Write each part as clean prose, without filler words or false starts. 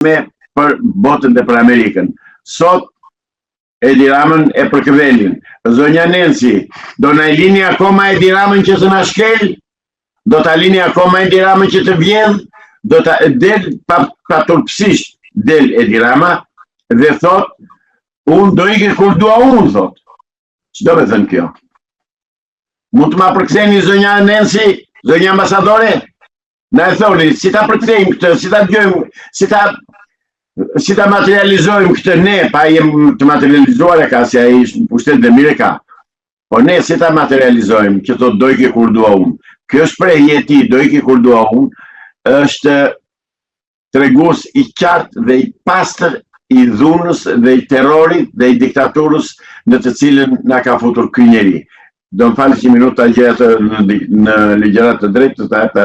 për botën dhe për Amerikën. Sot Edi Ramën e përkëdhelin. Zonja Nensi, do na e lini akoma Edi Ramën që të na shkel? Do ta lini akoma Edi Ramën që të vjedh? Do ta del pa paturpësisht del Edi Rama dhe thot unë do iki kur dua unë thot. Ç'do me thënë kjo? Mund të ma përktheni zonja Nensi, zonja ambasadore? Na e thoni, si ta përkthejmë këtë, si ta dëgjojmë, si ta si ta materializojmë këtë ne, pa jem të materializuar e ka, se ai është në pushtet dhe mirë e ka. Po ne si ta materializojmë që thotë do iki kur dua unë. Kjo shprehje e tij do iki kur dua unë është tregues i qartë dhe i pastër i dhunës dhe i terrorit dhe i diktaturës në të cilën na ka futur ky njeri. Do më falësh një minutë ta gjej atë në, në ligjëratë të drejtë të ta ta,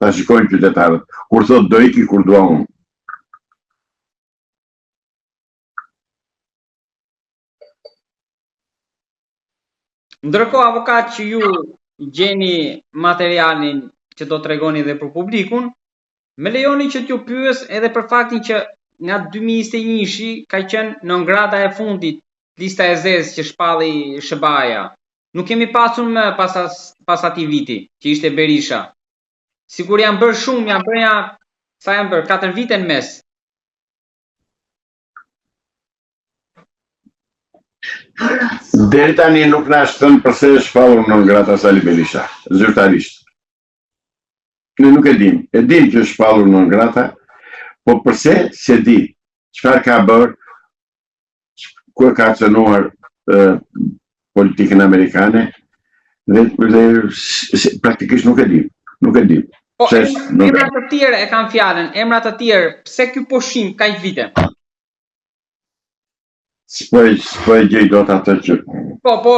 ta shikojnë qytetarët. Kur thotë do iki kur dua unë. Ndërkohë avokat që ju gjeni materialin që do tregoni dhe për publikun, Më lejoni që t'ju pyes edhe për faktin që nga 2021-shi ka qenë non grata e fundit, lista e zezë që shpalli SHBA-ja. Nuk kemi pasur më pas, as, pas atij viti, që ishte Berisha. Sikur janë bërë shumë, janë bërë ja, sa janë bërë, 4 vite në mes. Deri tani nuk na është thënë përse është shpallur non grata Sali Berisha, zyrtarisht. Ne nuk e dim. E dim që është shpallur non grata, po përse s'e di. Çfarë ka bërë, ku e ka cënuar politikën amerikane dhe, dhe praktikisht nuk e dim. Nuk e dim. Po, emra të tjerë e kam fjalën, emra të tjerë, pse ky pushim kaq vite? S'po e s'po e gjej dot atë që Po, po,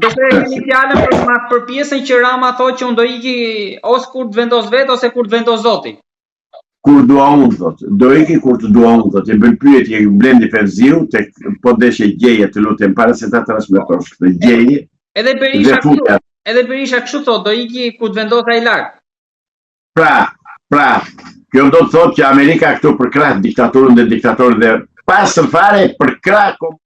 besoj e keni fjalën për për pjesën që Rama thotë që unë do iki ose kur të vendos vetë ose kur të vendos Zoti. Kur dua unë thot, do iki kur të dua unë thot, i bën pyetje Blendi Fevziu tek po deshe gjeje të lutem para se ta transmetosh këtë gjeje. Edhe Berisha kështu, edhe Berisha kështu thotë, do iki kur të vendos ai lart. Pra, pra, kjo do të thotë që Amerika këtu përkrah diktaturën dhe diktatorët dhe pastër fare përkrah kom...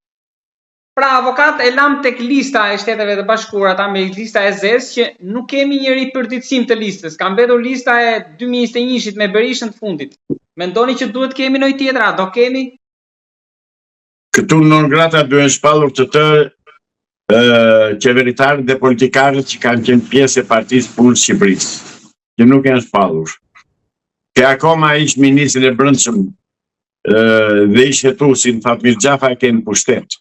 Pra, avokat e lamë tek lista e Shteteve të Bashkuara të Amerikës, lista e zezë që nuk kemi një ripërditësim të listës. Ka mbetur lista e 2021-shit me Berishën të fundit. Mendoni që duhet kemi ndonjë tjetër, a do kemi? Këtu non grata duhen shpallur të tërë qeveritarët dhe politikanët që kanë qenë pjesë e Partisë Punës Shqipërisë, që nuk janë shpallur. Ke akoma ish ministrin e Brendshëm dhe ish hetuesin Fatmir Xhafa e ke në pushtet.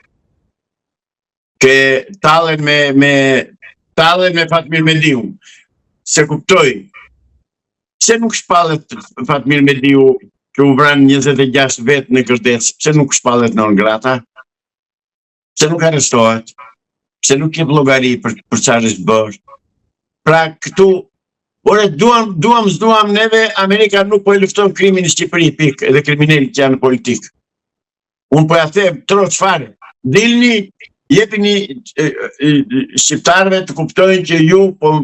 Ke tallen me me tallen me Fatmir Mediun. S'e kuptoj. Pse nuk shpallet Fatmir Mediu që u vranë 26 vetë në Gërdec? Pse nuk shpallet non grata? Pse nuk arrestohet? Pse nuk jep llogari për për çfarë është bërë? Pra këtu Ore, duam, duam, s'duam neve, Amerika nuk po e lufton krimin në Shqipëri, pikë, edhe kriminelët që janë në politikë. Unë po ja them, troç fare, dilni, jepini shqiptarëve të kuptojnë që ju po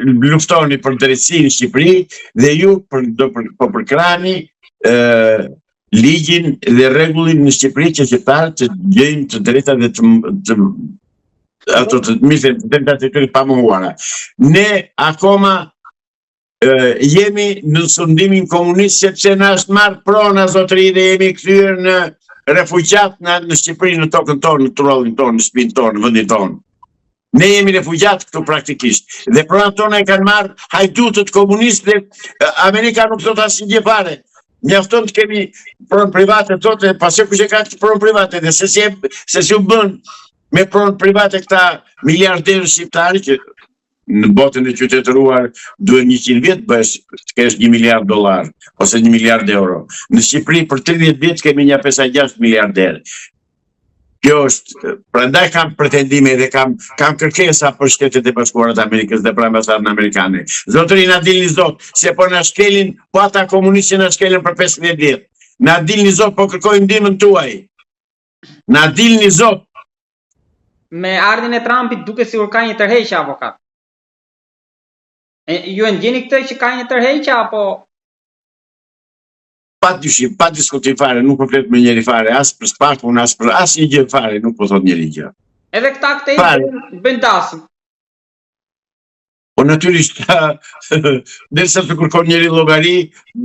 luftoni për drejtësi në Shqipëri dhe ju për, do për, po përkrahni ligjin dhe rregullin në Shqipëri që shqiptarët të gjejnë të drejtat dhe të, të ato të mirë të drejtat e tyre të pamohuara. Ne akoma e, jemi në sundimin komunist sepse na është marrë prona zotëri dhe jemi kthyer në refugjat në, në Shqipëri, në tokën tonë, në truallin tonë, në shtëpinë tonë, në vendin tonë. Ne jemi refugjat këtu praktikisht. Dhe pronat tona i kanë marrë hajdutët komunistë dhe Amerika nuk thotë asnjë gjë fare. Mjafton të kemi pronë private, thotë, pse kush e ka këtë pronë private dhe se si se si u bën me pronë private këta miliarderë shqiptarë që në botën e qytetëruar duhen 100 vjet bësh të kesh 1 miliard dollar ose 1 miliard euro. Në Shqipëri për 30 vjet kemi një 5-6 miliarderë. Kjo është, prandaj kam pretendime dhe kam kam kërkesa për Shtetet e Bashkuara të Amerikës dhe për ambasadën amerikane. Zotëri na dilni zot, se po na shkelin, po ata komunistë që na shkelën për 15 vjet. Na dilni zot, po kërkojmë ndihmën tuaj. Na dilni zot. Me ardhjen e Trumpit duket sikur ka një tërheqje avokat. E, ju e ndjeni këtë që ka një tërheqje apo? Pa dyshim, pa diskutim fare, nuk po flet me njeri fare, as për SPAK-un, as për asnjë gjë fare, nuk po thot njeri gjë. Edhe këta këtej bëjnë dasëm. Po natyrisht, derisa të kërkon njeri llogari,